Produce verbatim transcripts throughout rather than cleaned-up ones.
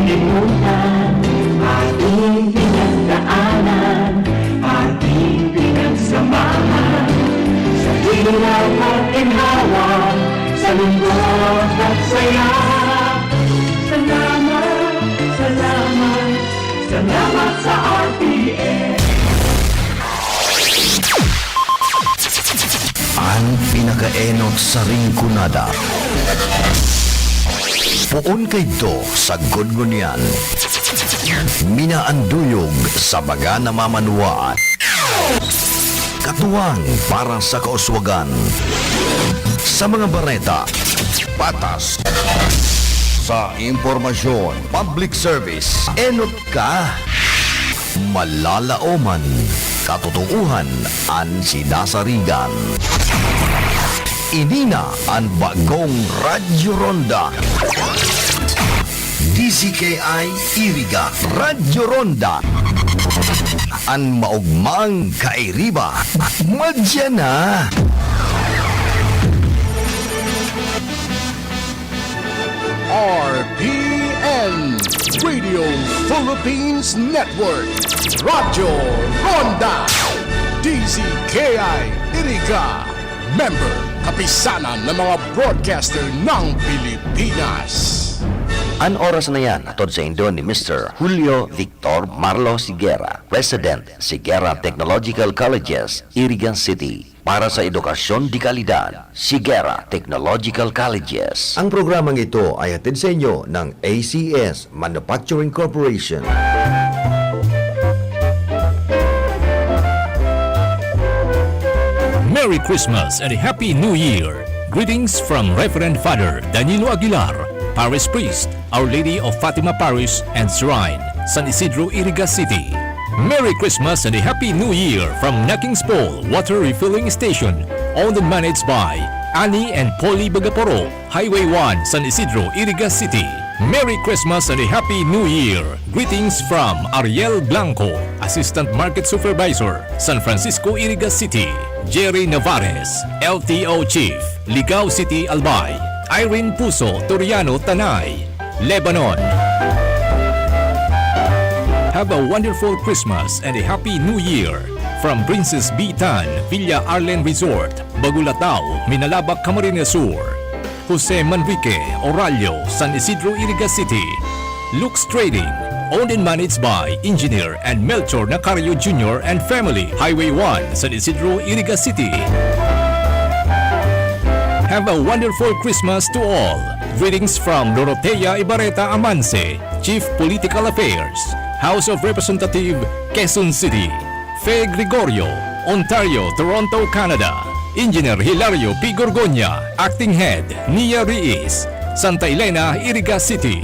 Kalimutan, ating pinagdaanan, ating pinagsamahan, sa hirap at ginhawa, sa lungkot at saya. Salamat, salamat, salamat sa R T N. An pinakaenot sa Rinconada. Poon kaidto sagkod ngunyan. Minaanduyog sa mga namamanwaan. Katuwang para sa kauswagan. Sa mga bareta, patas. Sa impormasyon, public service, enot ka. Malalaoman, katotoohan an sinasarigan. Ini na an bagong Radyo Ronda. D Z K I Iriga, Radyo Ronda. An maogmang kairiba, madya na. R P N, Radio Philippines Network, Radyo Ronda, D Z K I Iriga, member, Kapisanan ng mga Broadcaster ng Pilipinas. An oras na yan, hatod saindo ni Mister Julio Victor Marlo Siguera, President, Siguera Technological Colleges, Iriga City. Para sa edukasyon de kalidad, Siguera Technological Colleges. Ang programang ito ay hatid sa inyo ng A C S Manufacturing Corporation. Merry Christmas and a Happy New Year! Greetings from Reverend Father Danilo Aguilar, Parish Priest, Our Lady of Fatima Parish and Shrine, San Isidro, Iriga City. Merry Christmas and a Happy New Year from Nakings Pool Water Refilling Station, owned and managed by Annie and Polly Bagaporo, Highway one, San Isidro, Iriga City. Merry Christmas and a Happy New Year! Greetings from Ariel Blanco, Assistant Market Supervisor, San Francisco, Iriga City. Jerry Navarez, L T O Chief, Ligao City, Albay. Irene Puso Toriano, Tanay, Lebanon. Have a wonderful Christmas and a Happy New Year from Princess B Tan, Villa Arlen Resort, Bagulataw, Minalabac, Camarines Sur. Jose Manrique Orallo, San Isidro, Iriga City. Lux Trading, owned and managed by Engineer and Melchor Nacario Junior and family, Highway one, San Isidro, Iriga City. Have a wonderful Christmas to all. Greetings from Dorotea Ibarreta Amance, Chief Political Affairs, House of Representative, Quezon City. Fe Gregorio, Ontario, Toronto, Canada. Engineer Hilario P Gorgonia, Acting Head, Nia Riis, Santa Elena, Iriga City.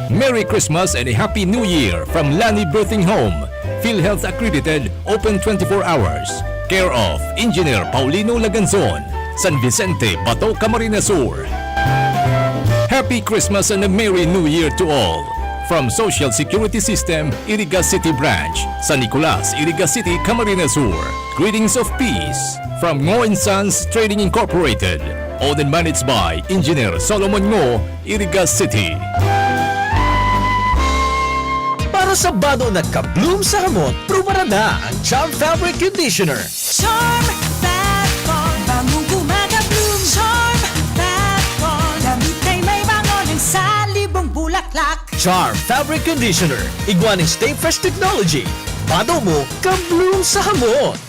Merry Christmas and a Happy New Year from Lani Birthing Home, PhilHealth accredited, open twenty-four hours. Care of Engineer Paulino Laganzon, San Vicente, Bato, Camarines Sur. Happy Christmas and a Merry New Year to all. From Social Security System, Iriga City Branch, San Nicolas, Iriga City, Camarines Sur. Greetings of peace from Ngo and Sons Trading Incorporated. Owned and managed by Engineer Solomon Ngo, Iriga City. Para sa bado na ka-bloom sa hamot, prubaran na ang Charm Fabric Conditioner. Charm Fat Bond, bangong kumaka-bloom. Charm Fat Bond, damit ay may bango ng salibong bulaklak. Charm Fabric Conditioner, igwa nin Stay Fresh Technology. Bado mo, ka-bloom sa hamot.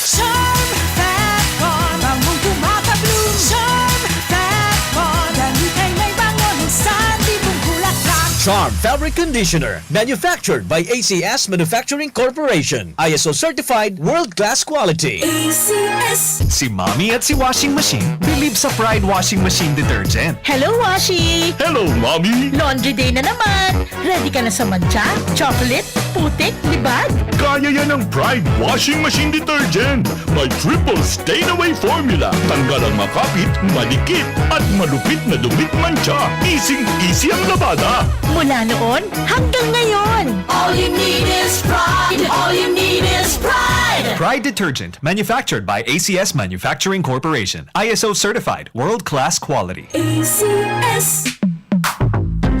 Charm Fat Bond, bangong kumaka-bloom. Charm Fat Bond, damit ay may bango ng salibong bulaklak. Charm Fabric Conditioner, manufactured by A C S Manufacturing Corporation. I S O certified, world-class quality. A C S. Si Mommy at si Washing Machine believe sa Pride Washing Machine Detergent. Hello, Washi! Hello, Mommy! Laundry day na naman! Ready ka na sa mantsa, chocolate, putik, libag? Kaya yan ng Pride Washing Machine Detergent! May triple stain away formula. Tanggal ang makapit, madikit, at malupit na dumit mantsa. Easing-easy ang labada. Mula noon hanggang ngayon. All you need is Pride. All you need is Pride. Pride Detergent, manufactured by A C S Manufacturing Corporation. I S O certified, world-class quality. A C S.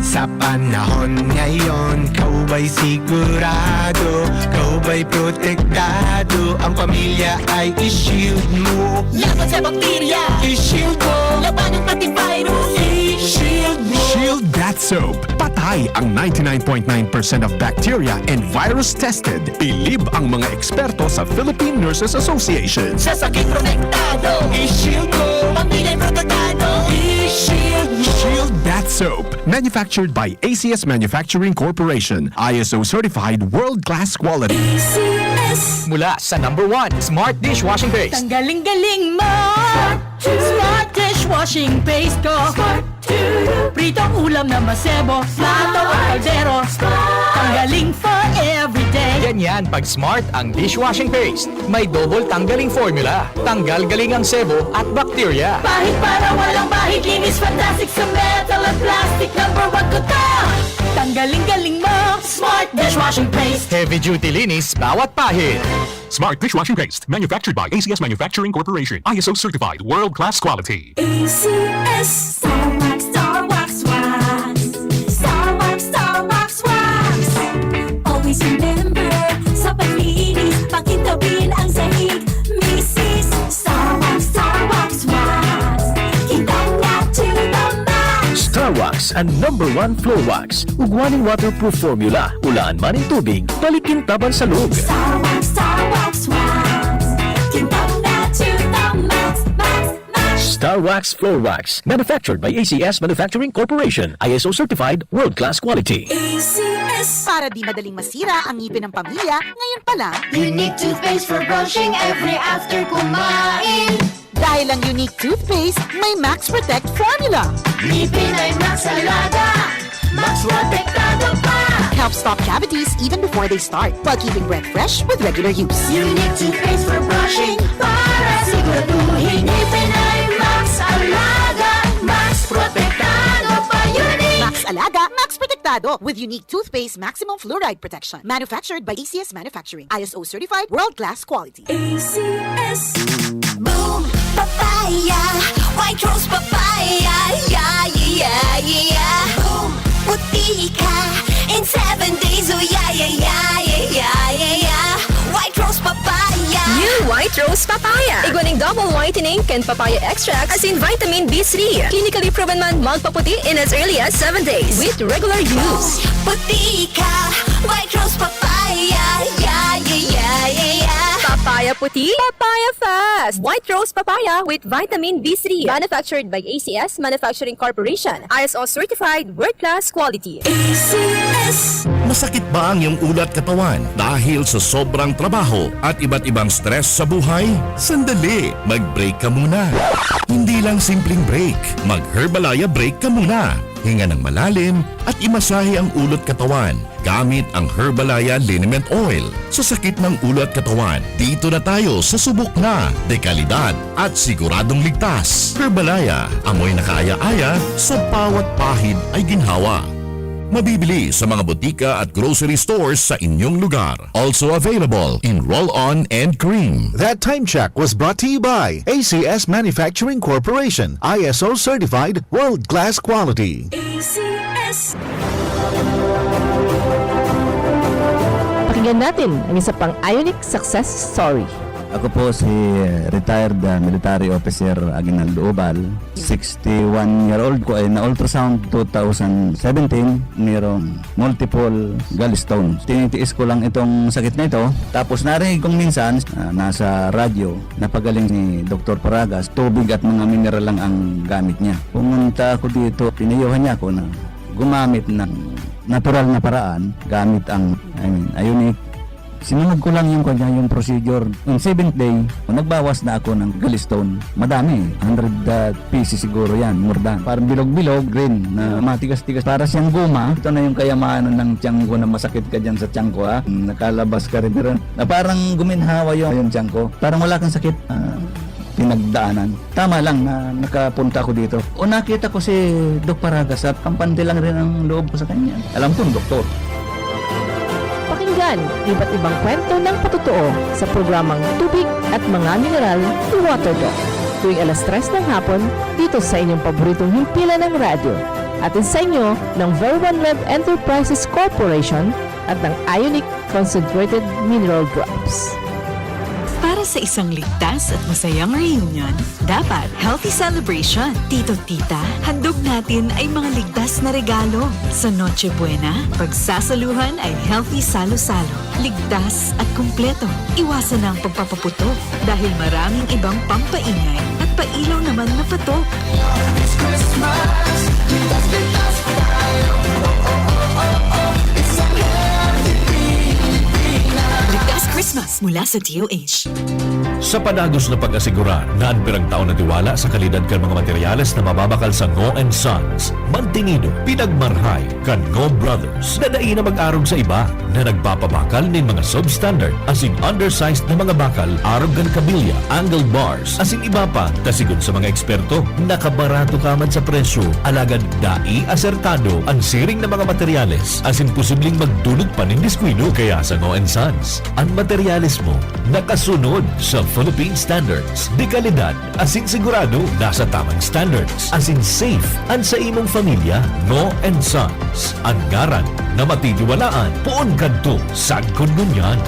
Sa panahon ngayon, ikaw ba'y sigurado? Ikaw ba'y protektado? Ang pamilya ay i-shield mo. Laban sa bakterya, i-shield mo. Labanan pati virus, i-shield mo. Shield Bath Soap. Patay ang ninety-nine point nine percent of bacteria and virus tested. Bilib ang mga eksperto sa Philippine Nurses Association. Sa sakit protektado, i-shield mo. Pamilya protektado, i-shield mo. Shield Bath Soap. Manufactured by A C S Manufacturing Corporation. I S O certified world-class quality. A C S. Mula sa number one, Smart Dishwashing Paste. Tanggaling-galing mo! Smart Dishwashing Paste ko. Pritong ulam na masebo, plato o kaldero. Tanggaling for everyday. Ganyan pag Smart ang dishwashing paste. May double tanggaling formula. Tanggal galing ang sebo at bakterya. Pahid para walang bahid, linis fantastic sa metal at plastic. Number one ko to. Tanggaling-galing mo, Smart Dishwashing Paste. Heavy duty linis bawat pahid. Smart Dishwashing Paste, manufactured by A C S Manufacturing Corporation. I S O certified, world-class quality. A C S. Star Wax, Star Wax Wax. Star Wax, Star Wax Wax. Always remember, sa paglinis, pakintabin ang sahig. Misis, Star Wax, Star Wax Wax. Kintab na to the max. Star Wax, ang number one floor wax. Ugwa nin waterproof formula. Ulaan man nin tubig, balik kintab an salog. Star Wax, Star Wax Wax. Kintab na to the max, max, max. Star Wax Floor Wax. Manufactured by A C S Manufacturing Corporation. I S O certified, world-class quality. A C S. Para di madaling masira ang ngipin ng pamilya, ngayon pa lang. Unique toothpaste for brushing every after kumain. Dahil ang Unique Toothpaste may Max Protect Formula. Ngipin ay Max Alaga, Max Protektado pa. Helps stop cavities even before they start, while keeping breath fresh with regular use. Unique Toothpaste for brushing, para siguraduhin ngipin ay Max Alaga, Max Protektado pa. Unique! Max Alaga, Max Protektado, with Unique Toothpaste Maximum Fluoride Protection. Manufactured by A C S Manufacturing. I S O certified, world-class quality. A C S. Boom! Papaya! White Rose Papaya! Yeah, yeah, yeah, yeah! Boom! Puti ka in seven days! Oh, yeah, yeah, yeah, yeah, yeah, yeah, yeah! White Rose Papaya! New White Rose Papaya! Igwa nin double whitening kan papaya extract asin vitamin B three. Clinically proven man magpaputi in as early as seven days with regular use. Puti ka! White Rose Papaya! Yeah, yeah, yeah, yeah, yeah! Papaya puti, papaya fast! White Rose Papaya with vitamin B three. Manufactured by A C S Manufacturing Corporation. I S O certified, world-class quality. A C S. Masakit ba ang iyong ulo at katawan dahil sa sobrang trabaho at iba't ibang stress sa buhay? Sandali, mag-break ka muna. Hindi lang simpleng break, mag-Herbalaya break ka muna. Hinga ng malalim at imasahe ang ulo at katawan gamit ang Herbalaya Liniment Oil. Sa sakit ng ulo at katawan, dito na tayo sa subok na, dekalidad at siguradong ligtas. Herbalaya, amoy na kaaya-aya, sa bawat pahid ay ginhawa. Mabibili sa mga botika at grocery stores sa inyong lugar. Also available in roll-on and cream. That time check was brought to you by A C S Manufacturing Corporation, I S O certified, world-class quality. A C S. Pakinggan natin ang isa pang Ionic success story. Ako po si retired, ah, military officer Aguinaldo Ubal. Sixty-one year old ko ay na-ultrasound two thousand seventeen, mayroong multiple gallstones. Tinitiis ko lang itong sakit na ito. Tapos narinig kong minsan, ah, nasa radyo, napagaling ni Doktor Paragas, tubig at mga mineral lang ang gamit niya. Pumunta ako dito, pinayuhan niya ako na gumamit ng natural na paraan gamit ang, I mean, Ionic. Sinunod ko lang yung kanya, yung procedure. Yung seventh day, nagbawas na ako ng gallstone. Madami, hundred, ah, pieces siguro yan, more than. Parang bilog-bilog, green, na matigas-tigas. Para siyang guma. Ito na yung kayamanan ng tiyan ko na masakit ka dyan sa tiyan ko, ha? Nakalabas ka rin, pero na parang guminhawa yung, yung tiyan ko. Parang wala kang sakit. Ah, pinagdaanan. Tama lang na nakapunta ako dito. O nakita ko si Doc Paragas at kampante lang rin ang loob ko sa kanya. Alam kong doktor. Pakinggan iba't ibang kwento ng patotoo sa programang Tubig at Mga Mineral ni Water Doc. Tuwing alas tres ng hapon, dito sa inyong paboritong himpilan ng radyo, Hatid sa inyo ng Verwanlab Enterprises Corporation at ng Ionic Concentrated Mineral Drops. Para sa isang ligtas at masayang reunion, dapat healthy celebration. Tito, tita, handog natin ay mga ligtas na regalo. Sa Noche Buena, pagsasaluhan ay healthy salo-salo. Ligtas at kumpleto. Iwasan na ang pagpapaputok dahil maraming ibang pampaingay at pailaw naman na patok. Ligtas Christmas mula sa D O H. Sa padagos na pag-asigurar na an pirang taon na tiwala sa kalidad kan mga materyales na mababakal sa Ngo and Sons, mantinido, pinagmarhay kan Ngo Brothers na dai na mag-arog sa iba na nagpapabakal nin mga substandard asin undersized na mga bakal arog kan kabilya, angle bars, asin iba pa, ta sigon sa mga eksperto, nakabarato ka man sa presyo, alagad dai asertado an siring na mga materyales asin posibleng magdulot pa nin diskuido. Kaya sa Ngo and Sons, an materyales mo nakasunod sa Philippine Standards, de kalidad asin sigurado nasa tamang standards, asin safe an sa imong pamilya. Ngo and Sons, an ngaran na matitiwalaan poon kadto sagkod ngunyan.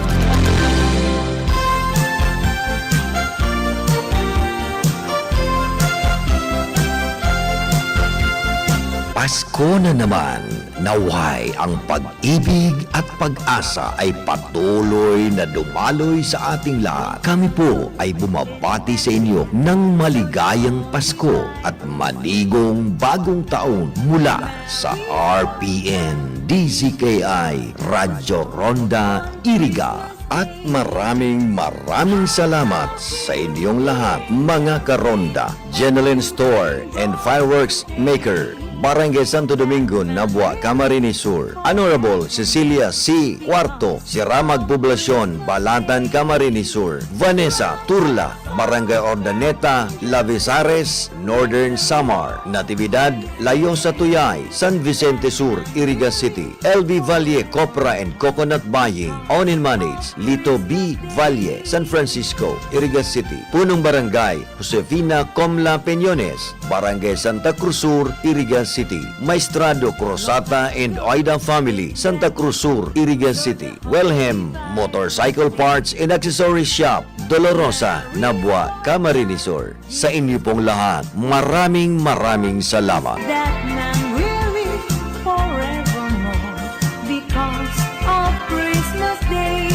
Pasko na naman! Naway ang pag-ibig at pag-asa ay patuloy na dumaloy sa ating lahat. Kami po ay bumabati sa inyo ng maligayang Pasko at manigong bagong taon mula sa R P N D Z K I Radyo Ronda Iriga. At maraming, maraming salamat sa inyong lahat, mga karonda. Jenelyn Store and Fireworks Maker, Barangay Santo Domingo, Nabua, Camarines Sur. Honorable Cecilia C. Cuarto, Siramag Poblasyon, Balatan, Camarines Sur. Vanessa Turla, Barangay Ordaneta, Lavisares, Northern Samar. Natividad, Layosa Tuyay, San Vicente Sur, Iriga City. L V Valle Copra and Coconut Buying, Own and Manage, Lito B. Valle, San Francisco, Iriga City. Punong Barangay, Josefina Comla Peñones, Barangay Santa Cruz Sur, Iriga City. Maestrado Cruzata and Oida Family, Santa Cruz Sur, Iriga City. Wilhelm Motorcycle Parts and Accessory Shop, Dolorosa, Nabua, Camarines Sur. Sa inyo pong lahat, maraming, maraming salamat. That nang weary forevermore because of Christmas Day.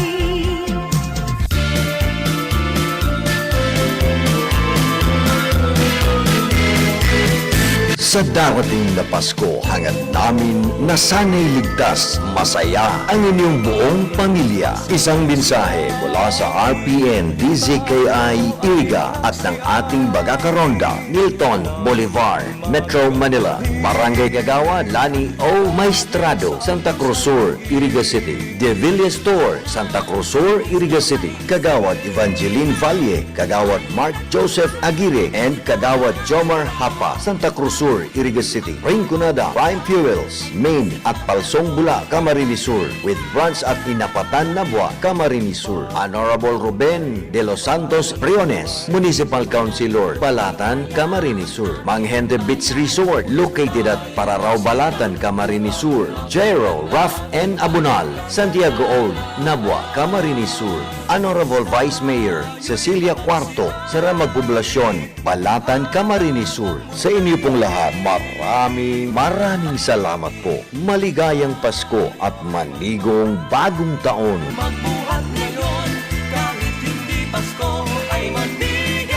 Sa darating na Pasko, hangad namin na sana'y ligtas, masaya ang inyong buong pamilya. Isang mensahe mula sa R P N D Z K I Iriga at ng ating bagakaronda, Milton Bolivar, Metro Manila. Barangay Kagawad Lani O. Maestrado, Santa Cruz Sur, Iriga City. De Villa Store, Santa Cruz Sur, Iriga City. Kagawad Evangeline Valle, Kagawad Mark Joseph Aguirre, and Kagawad Jomar Hapa, Santa Cruz Sur, Iriga City. Rinconada Prime Fuels, Main at Palsong Bula, Camarines Sur, with branch at Inapatan, Nabua, Camarines Sur. Honorable Ruben de los Santos Briones, Municipal Councilor, Balatan, Camarines Sur. Manghente Beach Resort, located at Pararao, Balatan, Camarines Sur. Jairo, Raf and Abunal, Santiago Old, Nabua, Camarines Sur. Honorable Vice Mayor Cecilia Cuarto, Saramag Poblasyon, Balatan, Camarines Sur. Sa inyo pong lahat, maraming, maraming salamat po. Maligayang Pasko at manigong Bagong Taon! Magbuhat ngayon, kahit hindi Pasko, ay manligayan.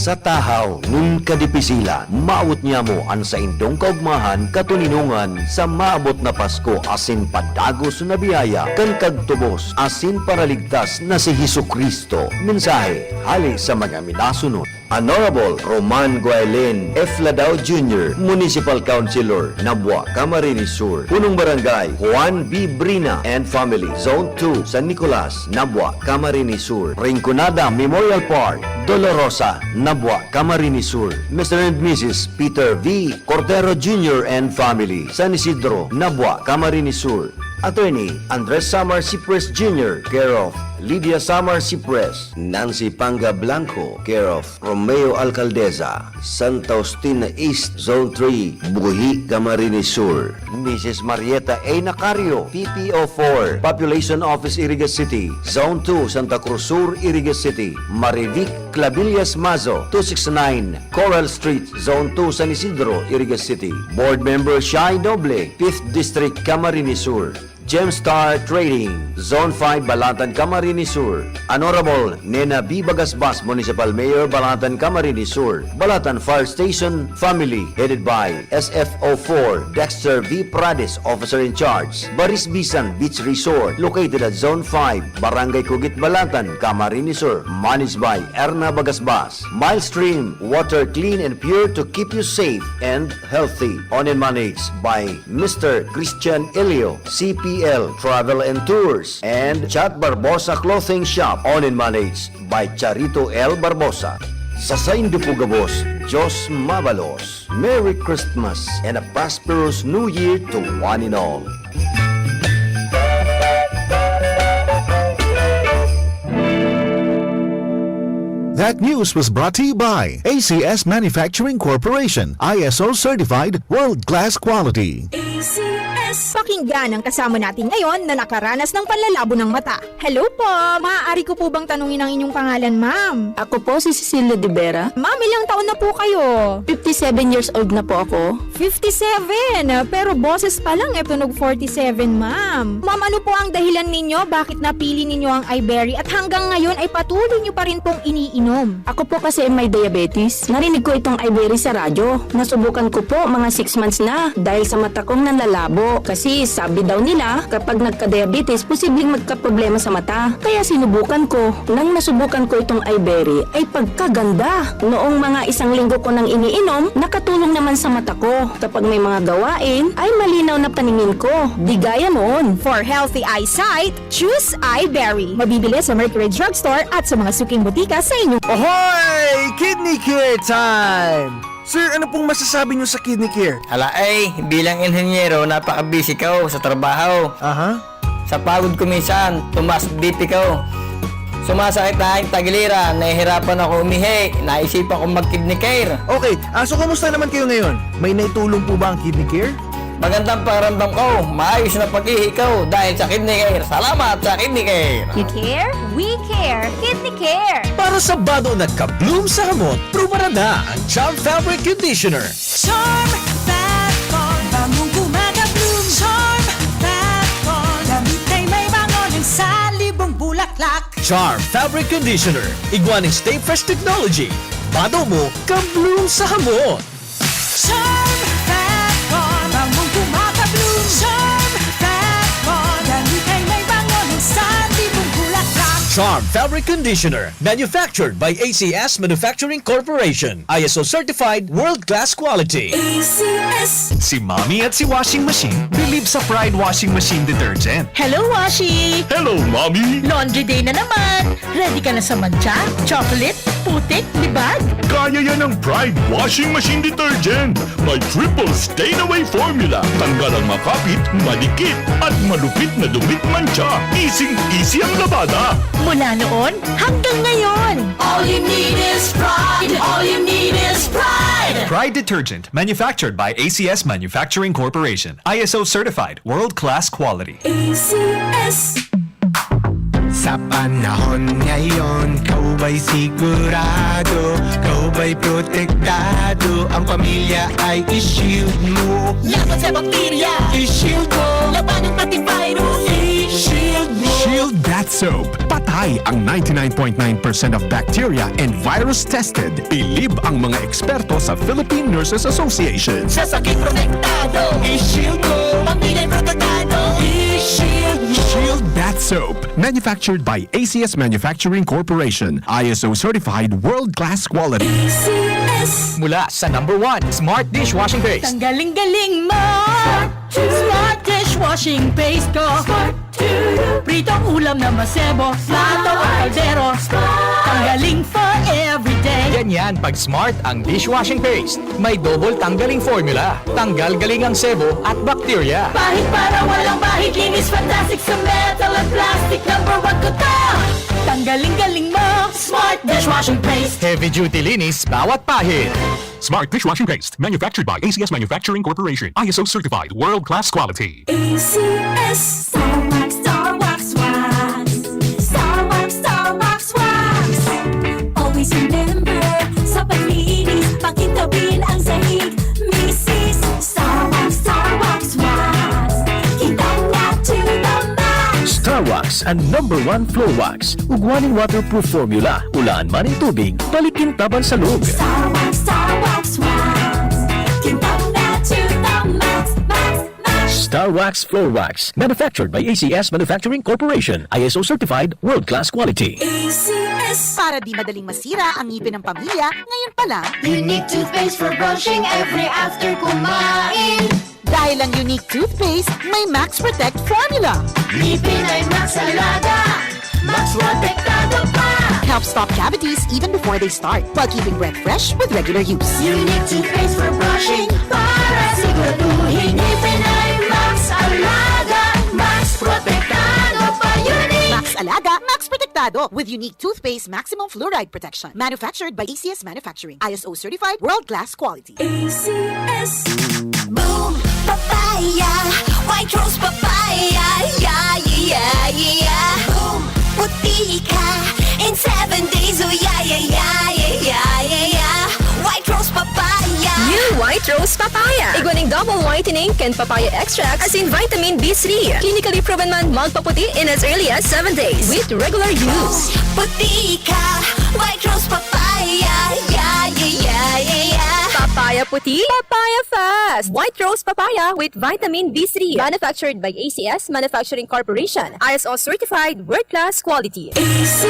Sa tahaw nin kadipisilan, mawot niamo an saindong kaogmahan, katoninongan sa maabot na Pasko asin padagos na biyaya kan kagtubos asin paraligtas na si Jesu-Cristo. Mensahe hale sa mga minasunod. Honorable Roman Guailen F. Ladao Junior, Municipal Councilor, Nabua, Camarines Sur. Punong Barangay, Juan B. Brina and family, Zone two, San Nicolas, Nabua, Camarines Sur. Rinconada Memorial Park, Dolorosa, Nabua, Camarines Sur. Mister and Missus Peter V. Cordero Junior and family, San Isidro, Nabua, Camarines Sur. Attorney Andres Samar Sipres Junior, care of Lydia Samar Sipres. Nancy Panga Blanco, care of Romeo Alcaldeza. Santa Justina East, Zone three, Buhi, Camarines Sur. Missus Marieta A. Nacario, P P O four, Population Office, Iriga City. Zone two, Santa Cruz Sur, Iriga City. Marivic Clavillas Mazo, two six nine Coral Street, Zone two, San Isidro, Iriga City. Board Member Shai Noble, Fifth District, Camarines Sur. Gemstar Trading, Zone five, Balatan, Camarines Sur. Honorable Nena B. Bagasbas, Municipal Mayor, Balatan, Camarines Sur. Balatan Fire Station Family, headed by S F O four, Dexter V. Prades, Officer in Charge. Barisbisan Beach Resort, located at Zone five, Barangay Kugit, Balatan, Camarines Sur. Managed by Erna Bagasbas. Milestream, water clean and pure to keep you safe and healthy. Owned and managed by Mister Christian Elio, C P L Travel and Tours, and Chat Barbosa Clothing Shop, owned and managed by Charito L. Barbosa. Sa saindo po gabos, Diyos mabalos. Merry Christmas and a prosperous New Year to one and all. That news was brought to you by A C S Manufacturing Corporation, I S O certified, world-class quality. A C S. Pakinggan ang kasama natin ngayon na nakaranas ng panlalabo ng mata. Hello po! Maaari ko po bang tanungin ang inyong pangalan, ma'am? Ako po si Cecilia de Vera. Ma'am, ilang taon na po kayo? Fifty-seven years old na po ako. Fifty-seven? Pero boses pa lang, eh, tunog forty-seven, ma'am. Ma'am, ano po ang dahilan ninyo? Bakit napili ninyo ang Iberry? At hanggang ngayon ay patuloy nyo pa rin pong iniinom? Ako po kasi may diabetes. Narinig ko itong Iberry sa radyo. Nasubukan ko po, mga six months na. Dahil sa mata kong nanlalabo. Kasi sabi daw nila, kapag nagka-diabetes, posibleng magkaproblema sa mata. Kaya sinubukan ko. Nang nasubukan ko itong Iberry, ay pagkaganda! Noong mga isang linggo ko nang iniinom, nakatulong naman sa mata ko. Kapag may mga gawain, ay malinaw na paningin ko. Di gaya noon. For healthy eyesight, choose Iberry. Mabibili sa Mercury Drugstore at sa mga suking botika sa inyong Ahoy! Kidney Care time! Sir, ano pong masasabi niyo sa Kidney Care? Ala ay, bilang inhenyero, napaka-busy ko sa trabaho. Aha. Sa pagod ko minsan, tumaas B P ko. Sumasakit na ang tagiliran, nahihirapan ako umihi, naisipan kong mag-Kidney Care. Okay, ah, so kumusta naman kayo ngayon? May naitulong po ba ang Kidney Care? Magandang pakiramdam ko, maayos na pag-ihi ko dahil sa Kidney Care. Salamat sa Kidney Care! You care? We care! Kidney Care! Para sa bado na ka-bloom sa hamot, prubaran na ang Charm Fabric Conditioner. Charm Fat Ball, bangong gumagabloom. Charm Fat Ball, damit ay may bango ng salibong bulaklak. Charm Fabric Conditioner, igwa ning Stay Fresh Technology. Bado mo, ka-bloom sa hamot. Charm Fat Ball, bangong gumagabloom. Charm Fat Ball, damit ay may bango ng salibong bulaklak. Charm Fabric Conditioner, manufactured by A C S Manufacturing Corporation. I S O certified, world-class quality. A C S. Si Mommy at si Washing Machine believe sa Pride Washing Machine Detergent. Hello, Washi! Hello, Mommy! Laundry day na naman! Ready ka na sa mantsa, chocolate, putik, libag? Kaya yan ng Pride Washing Machine Detergent. May triple stain away formula. Tanggal ang makapit, madikit, at malupit na dumit mantsa. Easing-easy ang labada. Mula noon hanggang ngayon. All you need is Pride. All you need is Pride. Pride Detergent, manufactured by A C S Manufacturing Corporation. I S O certified, world-class quality. A C S. Sa panahon ngayon, ikaw ba'y sigurado? Ikaw ba'y protektado? Ang pamilya ay i-shield mo. Laban sa bakterya, i-shield mo. Labanan pati virus, i-shield mo. Shield Bath Soap. Patay ang ninety-nine point nine percent of bacteria and virus tested. Bilib ang mga eksperto sa Philippine Nurses Association. Sa sakit protektado, i-shield mo. Pamilya protektado, i-shield mo. Shield Bath Soap. Manufactured by A C S Manufacturing Corporation. I S O certified, world-class quality. A C S. Mula sa number one, Smart Dishwashing Paste. Tanggaling-galing mo! Smart Dishwashing Paste ko. Pritong ulam na masebo, plato o kaldero. Tanggaling for everyday. Ganyan pag Smart ang dishwashing paste. May double tanggaling formula. Tanggal galing ang sebo at bakterya. Pahid para walang bahid, linis Fantastic sa metal at plastic, number one ko to. Tanggaling galing mo, Smart Dishwashing Paste. Heavy duty linis bawat pahid. Smart Dishwashing Paste, manufactured by A C S Manufacturing Corporation, I S O certified, world-class quality. A C S. Star Wax, Star Wax Wax. Star Wax, Star Wax Wax. Always remember, sa paglinis, pakintabin ang sahig. Misis, Star Wax, Star Wax Wax. Kitang na to the max. Star Wax, ang number one floor wax. Ugwa nin waterproof formula. Ulaan man nin tubig, balikin taban sa log. Star Wax, Star Wax Wax. Kitang na to the max, max, max. Star Wax Floor Wax. Manufactured by A C S Manufacturing Corporation. I S O certified, world-class quality. A C S. Para di madaling masira ang ngipin ng pamilya, ngayon pa lang. Unique toothpaste for brushing every after kumain. Dahil ang Unique Toothpaste may Max Protect Formula. Ngipin ay Max Alaga, Max Protektado pa. Help stop cavities even before they start, while keeping breath fresh with regular use. Unique toothpaste for brushing para siguraduhin ngipin ay Max Alaga, Max Protektado pa. Unique. Max Alaga, Max Protektado with Unique Toothpaste Maximum Fluoride Protection. Manufactured by A C S Manufacturing. I S O certified, world-class quality. A C S. Boom! Papaya! White Rose Papaya! Yeah, yeah, yeah, yeah! Boom! Puti ka in seven days! Oh, yeah, yeah, yeah, yeah, yeah, yeah, yeah! White Rose Papaya! New White Rose Papaya. Igwa ning double whitening kan papaya extract asin vitamin B three. Clinically proven man magpaputi in as early as seven days with regular use. Puti ka! White Rose Papaya! Yeah, yeah, yeah, yeah, yeah! Papaya puti, papaya fast. White Rose Papaya with vitamin B three. Manufactured by A C S Manufacturing Corporation. I S O certified, world-class quality. A C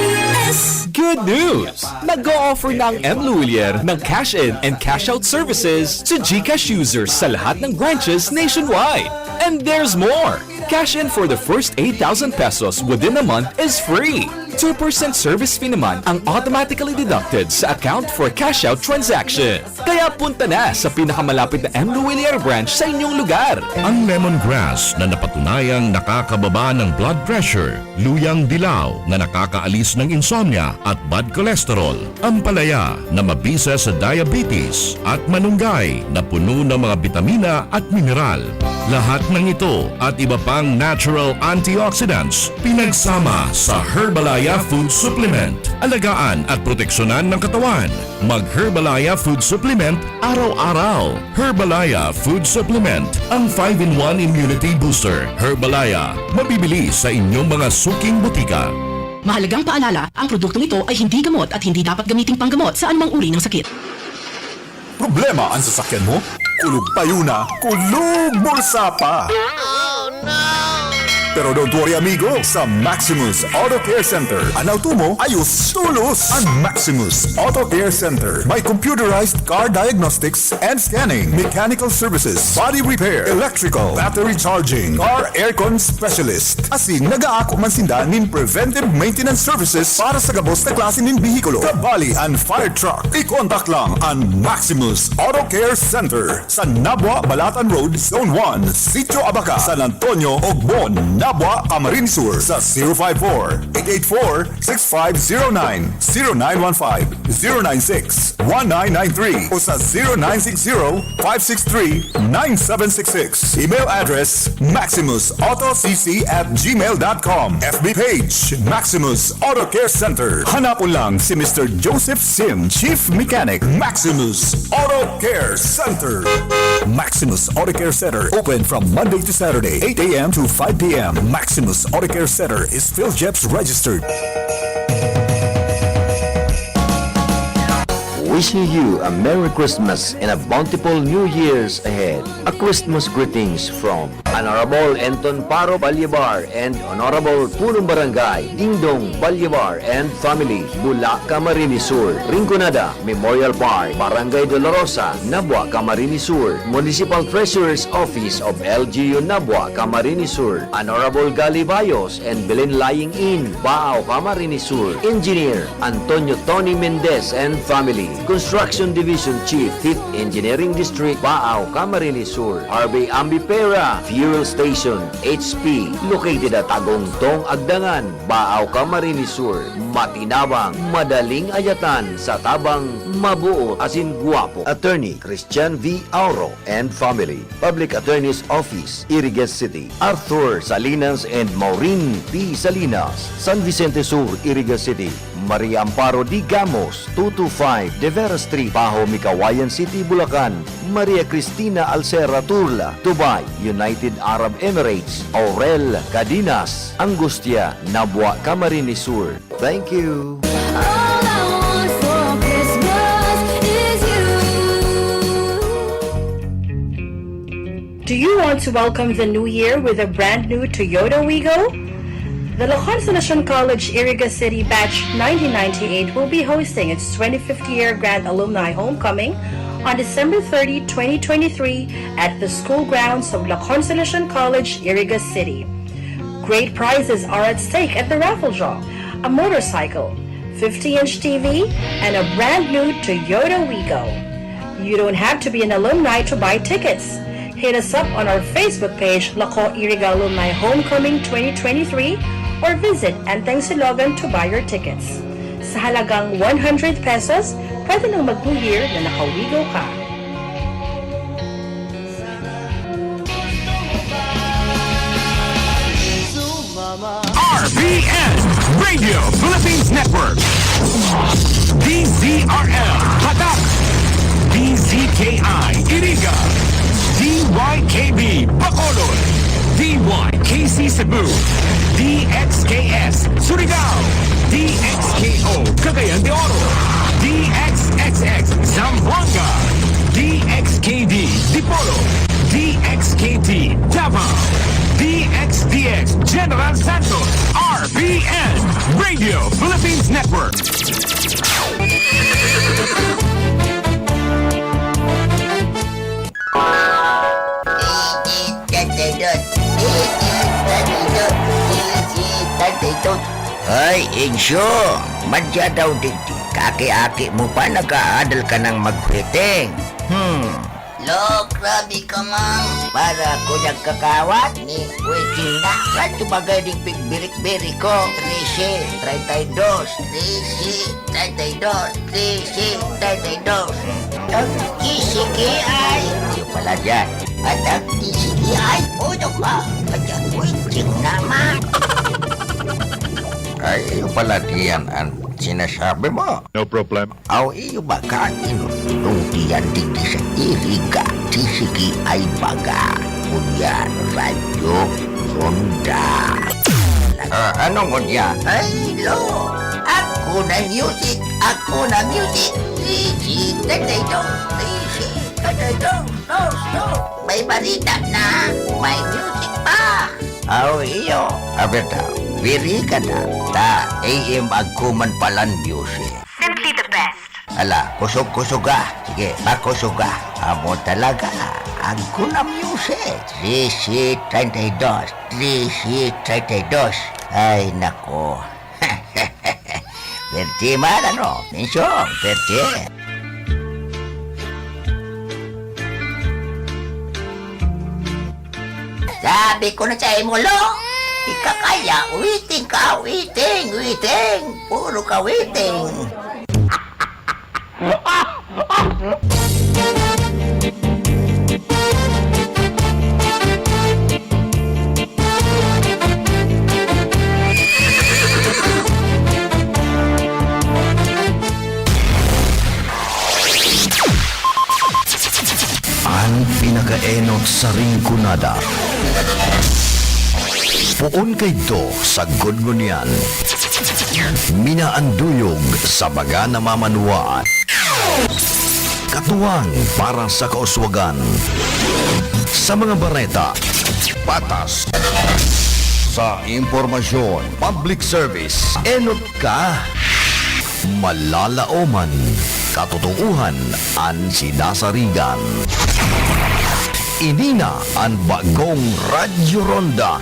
S. Good news! Nag-o-offer na ang M Lhuillier ng cash-in and cash-out services to GCash users sa lahat ng branches nationwide. And there's more! Cash in for the first eight thousand pesos within a month is free. Two percent service fee naman ang automatically deducted sa account for cash-out transaction. Kaya punta na sa pinakamalapit na M Lhuillier branch sa inyong lugar. Ang lemongrass na napatunayang nakakababa ng blood pressure, luyang dilaw na nakakaalis ng insomnia at bad cholesterol, ampalaya na mabisa sa diabetes, at malunggay na puno ng mga bitamina at mineral. Lahat ng ito at iba pang natural antioxidants pinagsama sa Herbalaya Food Supplement. Alagaan at proteksyonan ng katawan. Mag-Herbalaya Food Supplement araw-araw. Herbalaya Food Supplement, ang five-in-one Immunity Booster. Herbalaya, mabibili sa inyong mga suking botika. Mahalagang paalala, ang produktong ito ay hindi gamot at hindi dapat gamiting panggamot sa anumang uri ng sakit. Problema ang sasakyan mo? Kulog payo na, kulog bulsa pa! Pero don't worry, amigo, sa Maximus Auto Care Center, an auto mo ayos tolos. An Maximus Auto Care Center may computerized car diagnostics and scanning, mechanical services, body repair, electrical, battery charging, car aircon specialist. Asin nag-aako man sinda nin preventive maintenance services para sa gabos na klase nin behikulo, kabali an fire truck. I-contact lang an Maximus Auto Care Center sa Nabua, Balatan Road, Zone one, Sitio Abaca, San Antonio, Ogbon, Nabua, Camarines Sur sa zero five four, eight eight four, six five zero nine, zero nine one five, zero nine six, one nine nine three o sa zero nine six zero, five six three, nine seven six six. Email address, maximus auto c c at gmail dot com. F B page, Maximus Auto Care Center. Hanapon lang si Mister Joseph Sim, Chief Mechanic, Maximus Auto Care Center. Maximus Auto Care Center, open from Monday to Saturday, eight a m to five p m. Maximus Auto Care Center is PhilGEPS registered. Wishing you a Merry Christmas and a bountiful New Year's ahead. A Christmas greetings from Honorable Enton Paro Balyebar and Honorable Punong Barangay Dingdong Balyebar and family, Bula, Camarines Sur, Rinconada Memorial Park, Barangay Dolorosa, Nabua, Camarines Sur, Municipal Treasurer's Office of L G U Nabua, Camarines Sur, Honorable Gali Bayos and Belen Lying in Baao, Camarines Sur, Engineer Antonio Tony Mendez and family, Construction Division Chief, Fifth Engineering District, Baao, Camarines Sur, Harvey Ambipera, Fuel Station, H P, located at Tagongtong, Agdangan, Baao, Camarines Sur. Matinabang, madaling ayatan sa tabang, mabuot asin gwapo. Attorney Christian V. Auro and family. Public Attorney's Office, Iriga City. Arthur Salinas and Maureen P. Salinas, San Vicente Sur, Iriga City. Maria Amparo D. Gamos, two two five De Vera Street, Paho, Mikawayan City, Bulacan. Maria Cristina Alcera Turla, Dubai, United Arab Emirates. Aurel Cadinas, Angustia, Nabua, Camarines Sur. Thank you. All I want for Christmas is you. Do you want to welcome the new year with a brand new Toyota Wigo? The La Consolacion College, Iriga City Batch nineteen ninety-eight will be hosting its twenty-fifth year Grand Alumni Homecoming on December thirty, twenty twenty-three, at the school grounds of La Consolacion College, Iriga City. Great prizes are at stake at the raffle draw: a motorcycle, fifty-inch T V, and a brand new Toyota Wigo. You don't have to be an alumni to buy tickets. Hit us up on our Facebook page, Laco Iriga Alumni Homecoming twenty twenty-three, or visit Enteng Silogan to buy your tickets. Sa halagang one hundred pesos, pwede nang mag-New Year na naka-Wigo ka. R P N, Radio Philippines Network. D Z R L, Patak. D Z K I, Iriga. D Y K B, Bacolod. D Y K C Cebu. D X K S, Surigao. D X K O, Cagayan de Oro. D X X X, Zamboanga. D X K D, Dipolog. D X K T, Davao. D X D X, General Santos. R P N, Radio Philippines Network. Digit, tataydot. Digit, tataydot. Digit, tataydot. Ay, Insyo, madya daw digdi. Kaki-aki mo pa, nag-aadal ka nang magwedding. Hmm. Lo, grabe ka, Mang. Para ko nagkakawat ni wedding na. Saan tumagay ding pigbirik-birik ko? Trese, treinta y dos. Trese, treinta y dos. Trese, treinta y dos. Ang T C K I. Iyo pala diyan. At ang T C K I, uno ka. At ang wedding naman. Ay, iyo pala diyan ang sinasabi mo. No problem. Aw, iyo ba ka inunod diyan digdi sa Iriga, T C K I baga? Ngunyan, Radyo Ronda. Ah, ano ngunyan? Ay, lo! Ako na music! Ako na music! Trese, treinta y dos! Trese, treinta y dos! Dos, dos! May barita na! May music pa! Aw, iyo. Abeta, wiri ka na. Ta, A M agko man palan music. Simply the best. Ala, kusog-kusog ka. Sige, pakusog ka. Amo talaga. Agko na music. Trese treinta y dos. Trese treinta y dos. Ay, nako. Perte man, ano? Mensyon, perte. Sabi ko na sa imo, lo, ika kaya, waiting ka, waiting, waiting. Puro ka waiting. An pinakaenot sa Rinconada. Poon kaidto sa Gudgunian. Minaanduyog sa baga na mamanuwaan. Katuwang para sa kauswagan. Sa mga bareta, patas. Sa impormasyon, public service, enot ka. Malalaoman, katotoohan an sinasarigan. Ini na an bagong Radyo Ronda.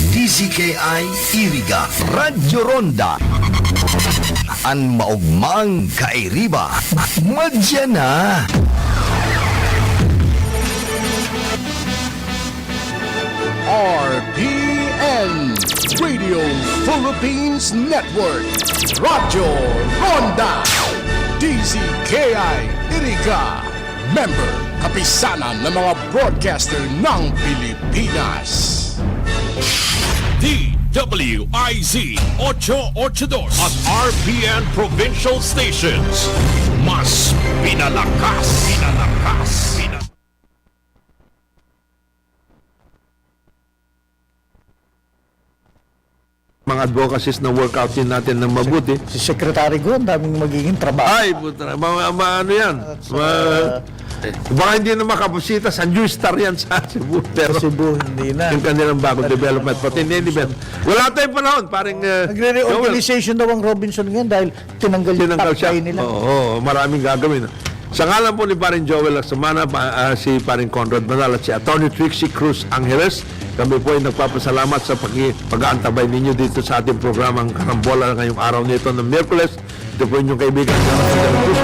D Z K I Iriga, Radyo Ronda. An maogmang kairiba, madya na. Philippines Network, Radyo Ronda, D Z K I Iriga, member, kapisanan ng mga broadcaster ng Pilipinas. D W I Z ocho ocho dos at R P N Provincial Stations. Mas pinalakas, pinalakas, pinalakas. Mga advocacies na workout din natin ng mabuti. Si Secretary Go, ang daming magiging trabaho. Ay, puta, ma, ma, ano yan? At, Ma, uh, eh, baka hindi na makabusita sa New Star yan sa Cebu. Pero Sa Cebu, hindi na. Yung kanilang bagong development. But in any event, wala tayong panahon, paring uh, Nagre-reorganization daw ang Robinson ngayon dahil tinanggal yung Tinanggal top siya. line nila. Oo, oo, maraming gagawin. Sa ngalan po ni Paring Joel Lacsamana, pa, ah, si Paring Conrad Manal at si Attorney Trixie Cruz Angeles, kami po ay nagpapasalamat sa pag pag-aantabay ninyo dito sa ating programang Karambola ngayong araw nito ng Miyerkules. Ito po inyong kaibigan, Jonathan de la Cruz.